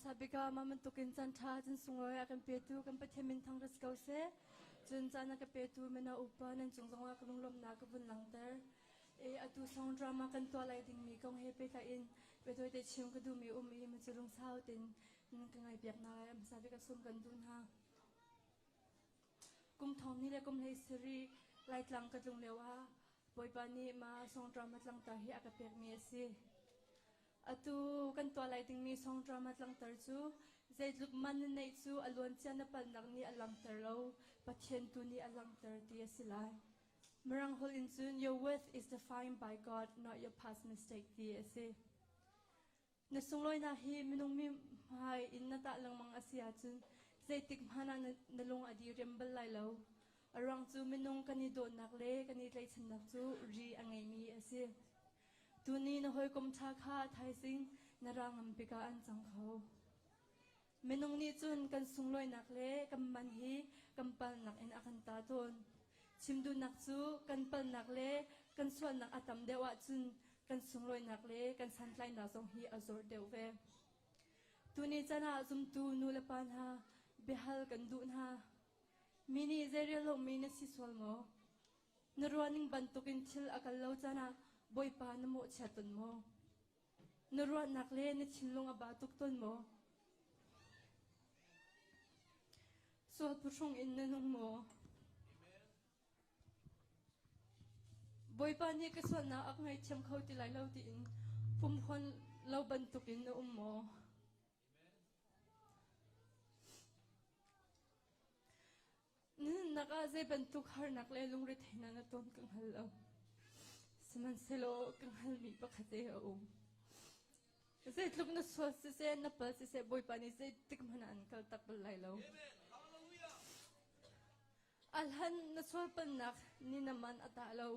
Hmasa bik ah mah bantukin caan ṭha cun sunglawi a kan petu kan Pathian min thang rat ko seh. Cun caan a ka petu mino upa nan cung zongah ka lunglawmhnak ka vun langhter. E atu song drama kan tuah lai dingmi kong he pehtlai in biatawi te chim ka duhmi um i macu lungsau tein nan ka ngaihpiak hna lai. Hmasa bik ah sum kan duh hna. Kum thong ni le kum hlei sarih Laitlang ka tlung lio ah Bawipa nih mah song drama tlangtar hi a ka pekmi a si. Atu kan tuah lai dingmi song drama tlangtar cu zeitluk man na neih cu a luancia na palhnak nih a langhter lo, Pathian tu nih a langhter ti a si lai. Mirang holh in cun your worth is defined by God, not your past mistake ti a si. Na sunglawinak hi minung mi hmai in na tah lengmang a si ahcun zeitik hmanh ah na lung a diriam bal lai lo. A ruang cu minung kan i dawtnak le kan i tlaihchannak cu ri a ngeimi a si. Tuni na hawikom ṭha kha thaizing na ra ngam bik ah an cang kho. Minung nih cun kan sunglawinak le kan man hi kan palnak in a kan ta tawn. Chim duhnak cu kan palnak le kan sualnak a tam deuh ahcun kan sunglawinak le kan santlainak zong hi a zor deuh ve. Tuni chan ah zumtu nu le pa hna biahal kan duh hna. Mi nih zeirel lomi na si sual maw? Na ruahning bantukin thil a kal lo caan ah Bawipa na mawhchiat tawn maw? Na ruahnak le na thinlung a ba tuk tawn maw? Sual phuhrung in na nung maw? Bawipa nih ka sualnak a ka ngaihthiam kho ti lai lo tiin pumhuan lo bantukin na um maw? Na nunnak ah zei bantuk harnak le lungretheihnak na ton ka hngal lo. Sihmanhsehlaw ka hngalmi pakhat te a um. Zeitluk na sual siseh, na pal siseh, Bawipa nih zeitik hmanh ah an kal tak bal lai lo. Alhan na sualpalnak ni na man a tah lo.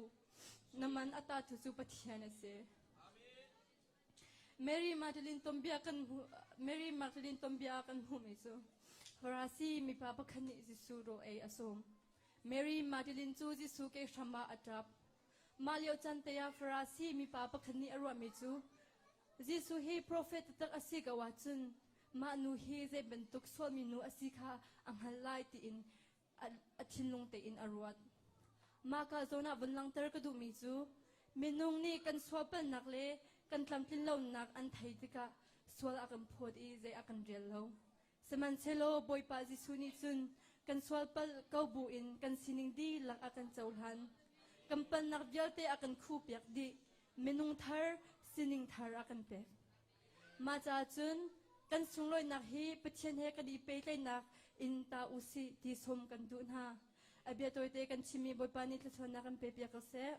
Na man a tatu cu Pathian a si. Mary Magdalene tuanbia kan hmuh Mary Magdalene tuanbia kan hmuhmi cu Farasi mipa pakhat nih Jesuh rawl ei a sawm. Mary Magdalene cu Jesuh ke hram ah a ṭap. Mah lio caan te ah Farasi mipa pakhat nih a ruahmi cu Jesuh hi profet taktak a si ko ahcun mah nu hi zei bantuk sualmi nu a si kha a hngalh lai tiin a thinlung tein a ruat. Mah ka zawn ah vun langhter ka duhmi cu minung nih kan sualpalnak le kan tlamtlinlonak an thei tikah sual a kan phawt i zei a kan rel lo. Sihmanhsehlaw Bawipa Jesuh nih cun kan sualpalh ko buin kan sining dihlak a kan cohlan. Kan palhnak vialte a kan khuhpiak dih. Minung thar, sining thar a kan pek. Mah caah cun kan sunglawinak hi Pathian he kan i pehtlaihnak in ta u sih ti sawm kan duh hna. A bia tawite kan chimmi Bawipa nih thluachuahnak kan pe piak ko seh.